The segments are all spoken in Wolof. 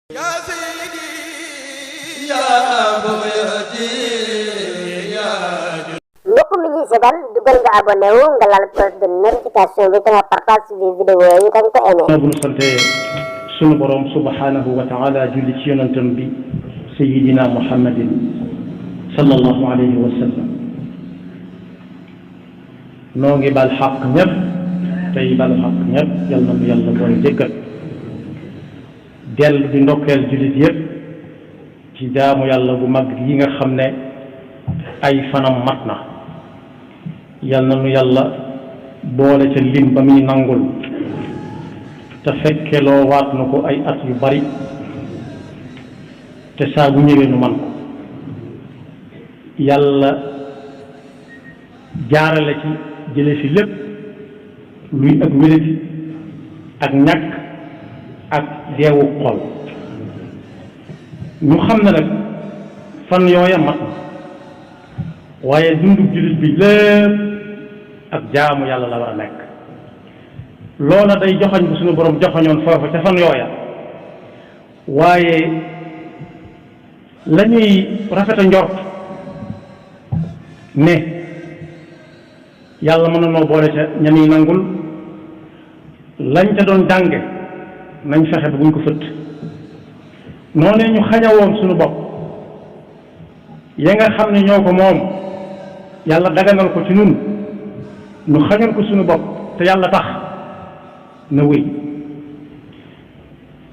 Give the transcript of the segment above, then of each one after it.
Ya Sayyidi ya Muhammadi ya mbokk mi ñuy seetaan dugal nga abonné wu nga laal cloche de notification bi te nga partage bi vidéo yi te nga ko aimé. bu ñu sante sunu borom subhanahu wa taala julli ci yonentam bi sayyidina muhammadin sallallahu alayhi wa sallam noo ngi bal xaq ñëpp tey bal xaq ñëpp yal na mu yàlla boole jéggal dellu di ndokkeel jullit yëpp ci jaamu yàlla bu mag yi nga xam ne ay fanam mat na yal na nu yàlla boole ca lim ba muy nangul te fekkeloo waat na ko ay at yu bari te saa bu ñëwee nu man ko yàlla jaarale ci jële fi lépp luy ak wéradi ak ñàkk ak deewu xol ñu xam ne nag fan yooya mat na waaye dundu jullit bi lépp ak jaamu yàlla la war a nekk loola day joxañ bu suñu borom joxañoon foofa ca fan yooya waaye la ñuy rafet a njort ne yàlla mën na noo boole ca ñami nangul lañ ca doon jànge nañ fexe ba buñ ko fëtt noonee ñu xañawoon suñu bopp ya nga xam ne ñoo ko moom yàlla daganal ko ci nun ñu xañoon ko suñu bopp te yàlla tax na wéy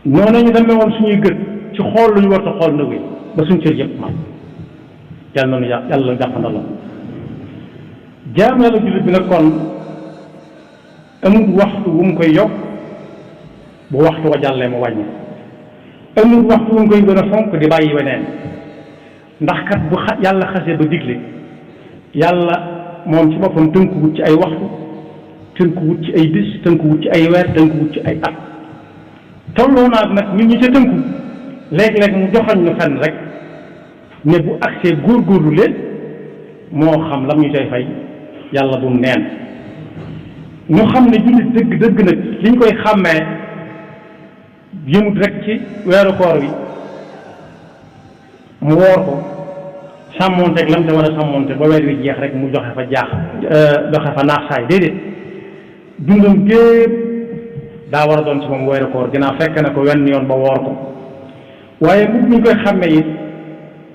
noonee ñu demee woon suñuy gët ci xool lu ñu war a xool na wéy ba suñ cër yëpp man yàlla noonu yàlla jàppandal la jaam yàlla jullit bi nag kon amul waxtu wu mu koy yokk bu waxtu wa jàllee mu wàññi amul waxtu wu mu koy gën a fonk di bàyyi weneen ndax kat bu yàlla xasee ba digle yàlla moom ci boppam tënkuwut ci ay waxtu tënkuwut ci ay bis tënkuwut ci ay weer tënkuwut ci ay at tolloo naa nag nit ñi ca tënku léeg-léeg mu joxoñ ñu fenn rek ne bu agsee góorgóorlu leen moo xam lam ñu cay fay yàlla bu neen ñu xam ne jullit dëgg dëgg nag liñ koy xàmmee yëmut rek ci weeru koor wi mu woor ko sàmmoonteeg lam te war a sàmmoonte ba weer wi jeex rek mu joxe fa naax saay déedéet dundam gépp daa war a doon ci moom weeru koor ginnaaw fekk na ko wenn yoon ba woor ko waaye bu ñu koy xàmmee it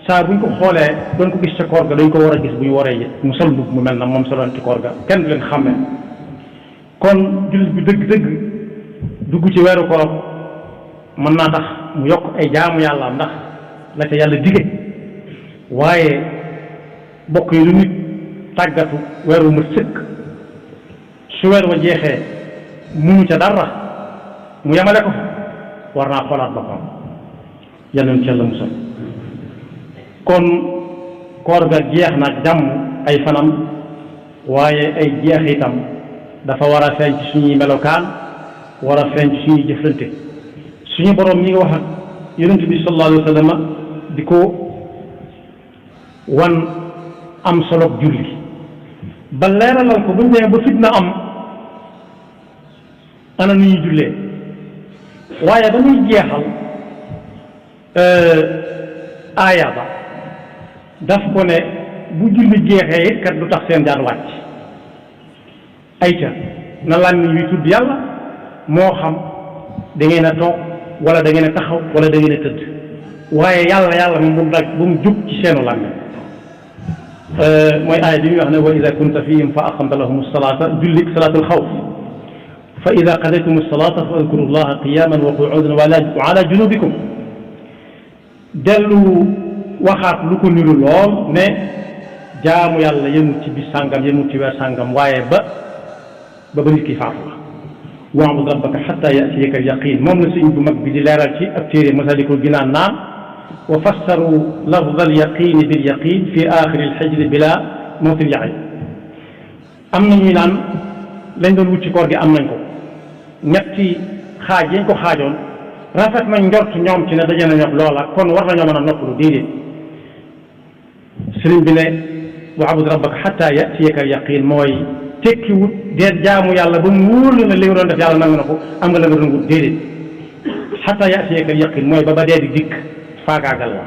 saa buñ ko xoolee doon ko gis ca koor ga dañ ko war a gis bu ñu waree it mu sol mu mel na moom soloon ci koor ga kenn du leen xàmmee kon jullit bi dëgg-dëgg dugg ci weeru koor mën naa tax mu yokk ay jaamu yàlla ndax la ca yàlla dige waaye bokk yi lu nit tàggatu weer wu ma sëkk su weer wa jeexee munu ca dara mu yemale ko war naa xoolaat boppam yàlla na ci yàlla musal kon koor ga jeex na jàmm ay fanam waaye ay jeex itam dafa war a feeñ ci suñuy melokaan war a feeñ ci suñuy jëflante suñu borom ñi nga wax ak yonent bi sallallahu alayhi wa sallam di ko wan am solo julli ba leeralal ko bu ñu demee ba fitna am ana nu ñuy jullee waaye dañuy jeexal aaya ba daf ko ne bu julli jeexee it kat du tax seen jaan wàcc ayca na làmmiñ wi tudd yàlla moo xam da ngeen a toog wala da ngeen a taxaw wala da ngeen a tëdd waaye yàlla moom bu mu jug ci seenu làmmiñ mooy aaya bi muy wax ne wa ida kunta fihim fa aqamta lahum salata jullik salatul xawf fa ida qadaytum salata fa adkuru llaha qiyaman wa qu'udan wa ala junubikum dellu waxaat lu ko niru lool ne jaamu yàlla yemut ci bis sàngam yemut ci weer sàngam waaye ba nit ki faatu la wa'bud rabbaka hatta ya'tiyaka al-yaqin moom la sëñ bu mag bi di leeral ci ab téere Masaalikul Jinaan naan wa fassaru lafza al-yaqin bil-yaqin fi aaxiri al-hijr bila mawt al-yaqin am na ñuy naan lañ doon wut ci koor gi am nañ ko ñetti xaaj yañ ko xaajoon rafet nañ njort ñoom ci ne daje nañu loola kon war nañoo mën a noppalu déedéet sëriñ bi ne wa'bud rabbaka hatta ya'tiyaka al-yaqin mooy tekki wut dee jaamu yàlla ba mu wóor la ne li nga doon def yàlla nangu na ko am nga la nga doon wut déedéet xataa ya'tiyaka al-yaqiin mooy ba dee di dikk faagaagal la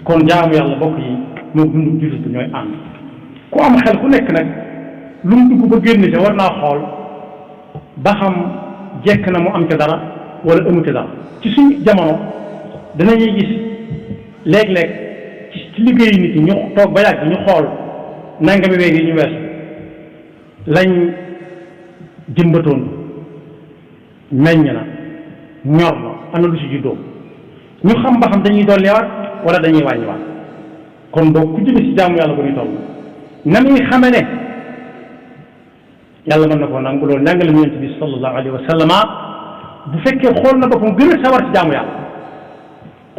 kon jaamu yàlla bokk yi moo dundu jullit bi ñooy ànd ku am xel ku nekk nag lu mu dugg ba génn te war naa xool ba xam jekk na mu am ca dara wala amu ca dara ci suñu jamono danañuy gis léeg-léeg ci liggéeyu nit ñi ñu toog ba yàgg ñu xool nangami weer yi ñu weesu lañ jëmbatoon meññ na ñor na am na lu si juddoo ñu xam ba xam dañuy dolliwaat wala dañuy wàññiwaat kon boog ku jëme si jaamu yàlla bu ñu toll na muy xame ne yàlla mën na koo nangu loolu njàngale mu yonent bi sallallahu alayhi wa sallama bu fekkee xool na boppam gën a sawar ci jaamu yàlla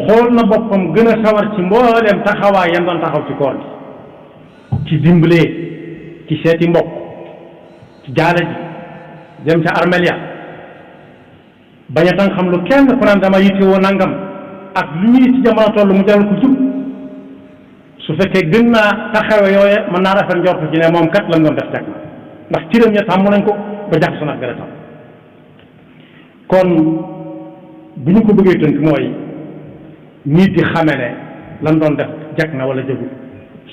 xool na boppam gën a sawar ci mbooleem taxawaay yan doon taxaw ci koor gi ci dimbalee ci seeti mbokk ci jaala ji dem ca armelia bañ a danga xam lu kenn ku naan dama yittewoo nangam ak lu ñuy ci jamono toll mu jaral ko jub su fekkee gën naa taxawe yooye mën naa rafet njort ci ne moom kat la mu doon def teg na ndax ciram ya tàmm nañ ko ba jaxasoo nag gën a tam kon bu ñu ko bëggee tënk mooy nit di xame ne lan doon def jag na wala jëgul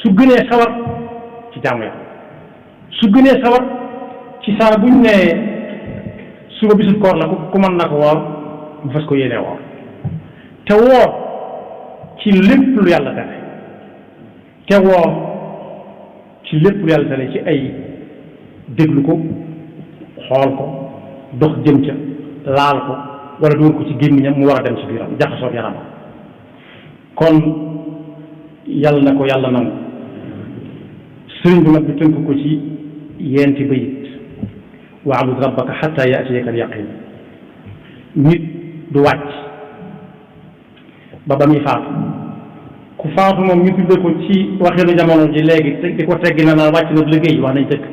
su gënee sawar ci jaamu yàlla su gënee sawar ci saa buñ ne suba bisul koor la ku mën na ko woor mu fas ko yéenee woor te woor ci lépp lu yàlla tere te woor ci lépp lu yàlla tere ci ay déglu ko xool ko dox jëm ca laal ko wala dugal ko ci gémmiñam mu war a dem ci biiram jaxasoo yaram kon yàlla na ko yàlla nangu sëriñ bi nag bi tënk ko ci yenti bayit wa'bud rabbaka hatta ya'tiyaka al-yaqin nit du wàcc ba muy faatu ku faatu moom ñu tudde ko ci waxinu jamono ji léegi di ko teggi na naan wàcc na liggéey wax nañ dëkk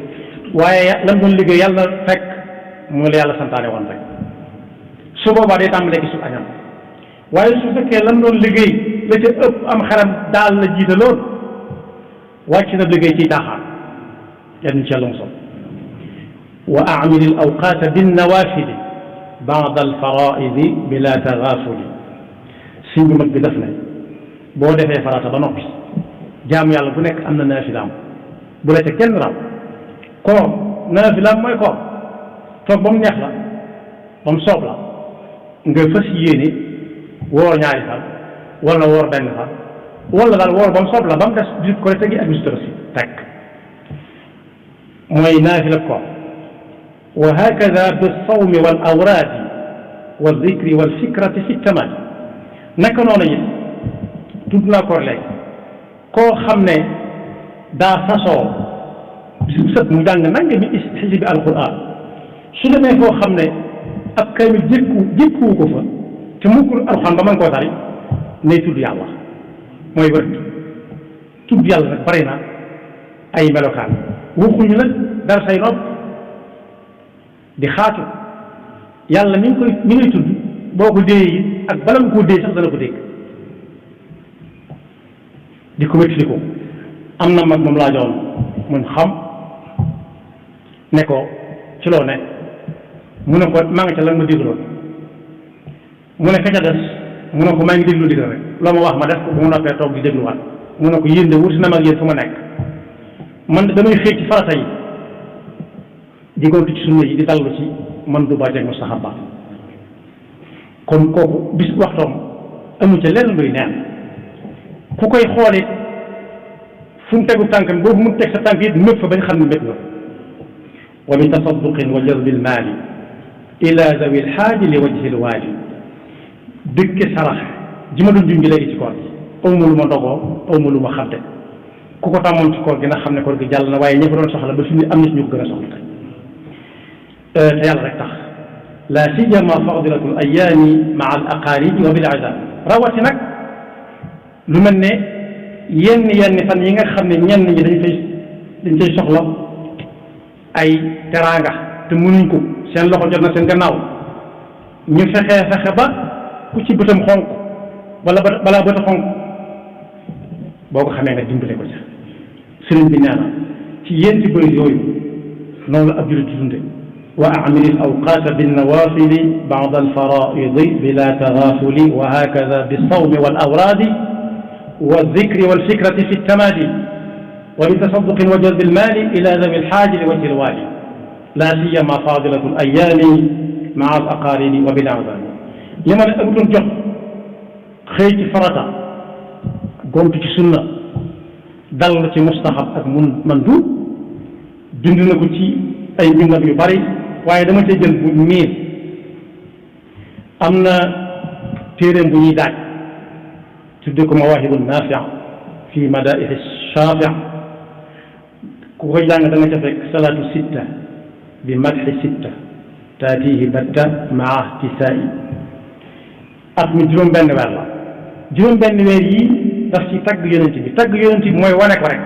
waaye lan doon liggéey yàlla fekk moo la yàlla santaane woon rek su boobaa day tàmbalee gisul añam waaye su fekkee lan doon liggéey la ca ëpp am xaram daal la jiitaloon wàcc na liggéey ciy taaxaan yan ci yàlla mosol wa amil al awqaata bin nawafili baada al faraidi bila tagafuli siñ bu mag bi def ne boo defee farata ba noppi jaamu yàlla bu nekk am na naafilaam bu la ca kenn raw koor naafilaam mooy koor toog ba mu neex la ba mu soob la nga fas yéene woor ñaari fan wala woor benn fan wala daal woor ba mu soob la ba mu des bisu korite gi ak bisu tabaski teg mooy naafila koor wa hakada bi sawmi wal awraadi wa zikri wal fikrati fi tamadi naka noonu it tudd naa koor léegi koo xam ne daa fasoo bisu sët mu jàng nanga mi xisibi alquran su demee foo xam ne ab kamil jékkuwu ko fa te mukkul alxuraan ba mën koo tari nay tudd yàlla mooy wër tudd yàlla nag bari na ay melokaan waxuñu nag dara say nopp di xaatu yàlla mi ngay tudd boo ko déyee it ak bala nga koo déy sax dana ko dégg di ko wétli ko am na mag moom laajoon mun xam ne ko ci loo ne mu ne ko maa ngi ca lan ma dégloon mu ne ka ca des mu ne ko maa ngi déglu ndigal rek loo ma wax ma def ko bu mu noppee toog di dégluwaat mu ne ko yéen de wuti na ma ak yéen fu ma nekk man damay xëy ci farata yi di gontu ci sunna yi di dallu ci man du baajeeg mustahabaat kon kooku bis waxtoom amu ca lenn luy neen ku koy xoolit fu mu tegu tànkam boobu mu teg sa tànk it mépp fa bañ xam ne mépp nga wa bi tasadduqin wa jazbil maali ila zawi lxaaji li wajhi lwaali dëkke sarax ji ma doon junj léegi ci koor gi awma lu ma dogoo awma lu ma xadde ku ko tàmmoon ci koor gi nag xam ne koor gi jàll na waaye ña ko doon soxla ba fi mu am na ci ñu ko gën a soxla tey te yàlla rek tax la siyama fadilatul ayaami maa al aqaaribi wa bil azab rawati nag lu mel ne yenn fan yi nga xam ne ñenn ñi dañ fay soxla ay teraanga te mënuñ ko seen loxo jot na seen gannaaw ñu fexe ba ku ci bëtam xonk wala balaa bëta xonk boo ko xamee nga dimbale ko ca sëriñ bi nee na ci yéenti bëri yooyu noonu la ab jullit di dunde wa a'mir al-awqat bin-nawafil ba'da al-fara'id bila taghaful wa hakadha bis-sawm wal-awrad والذكر والفكرة في التمادي وبتصدق وجلب المال إلى ذوي الحاج لوجه الوالي لا سيما فاضلة الأيام مع الأقارب وبالأعظام يمن أبدون جب خيج فرطة قمت في سنة دل ci mustahab ak mandub bind na ko ci ay bindam yu bari waaye dama cee jël bu miin am na téeréem bu ñuy daaj tudde ko mawaahibu naafi' fi madaa'ihi shaafi' ku koy jàng da nga ca fekk salaatu sitta bi madhi sitta taatihi batta maa ihtisaa'i at mi juróom-benn weer la juróom-benn weer yi daf ci tagg yonent bi tagg yonent bi mooy wane ko rek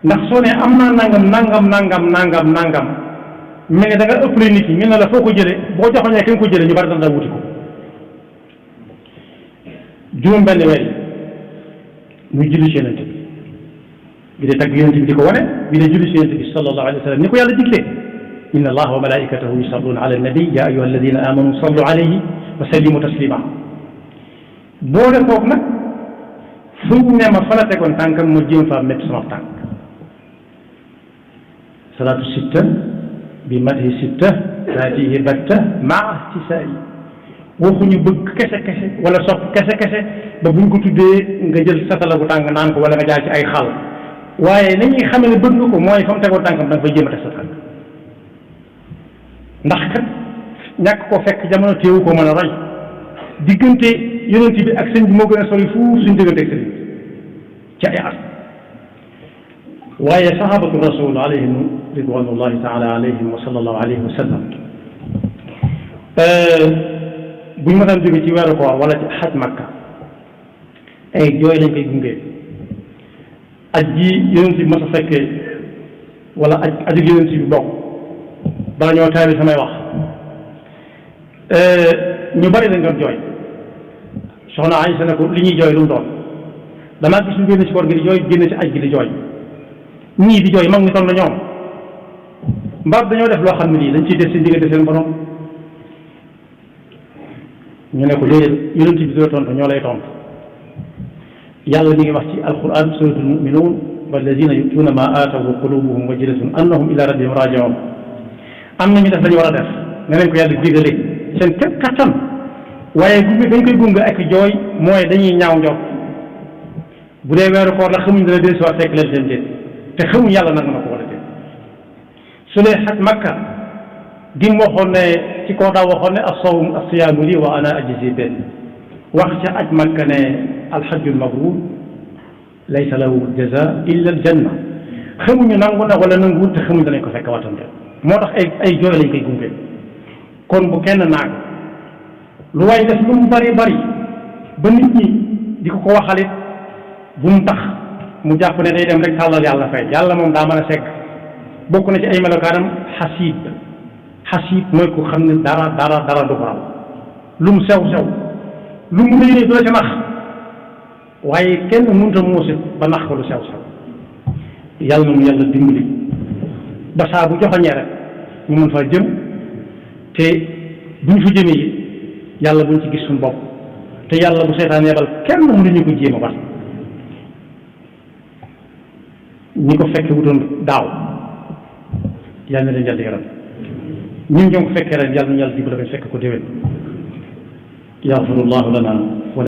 ndax soo ne am naa nangam mel ne da nga ëppale nit ñi mel na la foo ko jëlee boo joxoñee ki nga ko jëlee ñu bari dana wuti ko juróom-benn weer yi muy julli ci yonent bi de tagg yonent bi di ko wane bi de julli ci yonent bi sallallahu alayhi wa sallam ni ko yàlla diglee inna allaha wa malaikatahu yusalluna ala nabi ya ayyuha alladina amanu sallu alayhi wa sallimu taslima boole koog nag fu ne ma fa la tegoon tànkam ma jéem faa métti sama tànk salaatu sitta bi madhi sitta taatihi batta maa ihtisaa'i waxuñu bëgg kese wala sopp kese ba buñ ko tuddee nga jël satala bu tàng naan ko wala nga jaar ci ay xal waaye nañuy xamee ne bëgg nga ko mooy fa mu tegoon tànkam da nga fay jéem a teg sa tànk ndax kat ñàkk ko fekk jamono teewu ko mën a roy diggante yonent bi ak sëñ bi moo gën a sori fuuf suñu diggante ak sëñ bi ci ay at waaye sahabatu rasul alayhim ridwanullahi taala alayhim wa sallallahu alayhi wa sallam bu ñu mësaan jóge ci weeru koor wala ci xaj makka ay jooy lañ koy gunge aj ji yonent bi mas a fekkee wala aju yonent bi bokk bala ñoo taabi samay wax ñu bari lañ doon jooy soxna Aysa ne ko li ñuy jooy lu mu doon damaa gis ñu génn ci koor gi di jooy génn ci aj gi di jooy ñii di jooy mag ñu toll na ñoom mbaat dañoo def loo xam ne nii dañ ciy def seen diggante seen borom ñu ne ko léegi yonent bi doo tontu ñoo lay tontu yàlla mi ngi wax ci alquran suratul muminuun walladina yutuuna ma aataw wa qulubuhum wajilatun annahum ila rabbihim rajiun am na ñu def lañu war a def ne nañ ko yàlla digale seen képp kattan waaye gunge dañ koy gunge ak jooy mooy dañuy ñaaw njort bu dee weeru koor la xamuñ dana dellusi waat fekk leen seen déet te xamuñ yàlla nag na ko wala déet su dee xaj makka dim waxoon ne ci koo daa waxoon ne as-sawm as-siyaamu lii wa ana ajzi bi wax ca aj makka ne alxajjul mabruur laysa lahu jaza illa aljanna xamuñu nangu na wala nanguwul te xamuñ danañ ko fekk watam de moo tax ay jooy lañ koy gunge kon bu kenn naag lu waay def lu mu bari ba nit ñi di ko waxalit bu mu tax mu jàpp ne day dem rek tàllal yàlla fay yàlla moom daa mën a segg bokk na ci ay melokaanam xasiib mooy ko xam ne dara du ko raw lu mu sew lu mu rëy du la ca nax waaye kenn mënut a muusit ba nax ko lu sew yàlla na mu yàlla dimbali ba saa bu joxoñee rek ñu mën faa jëm te buñ fa jëmee it yàlla buñ ci gis suñu bopp te yàlla bu seytaan yebal kenn mënuñu ko jéem a bat ñi ko fekke wutoon daaw yàlla na leen yàlla yaram ñun ñoo ko fekkee ren yàlla na yàlla dimbali bañ fekk ko déwén yaxfirullahu lana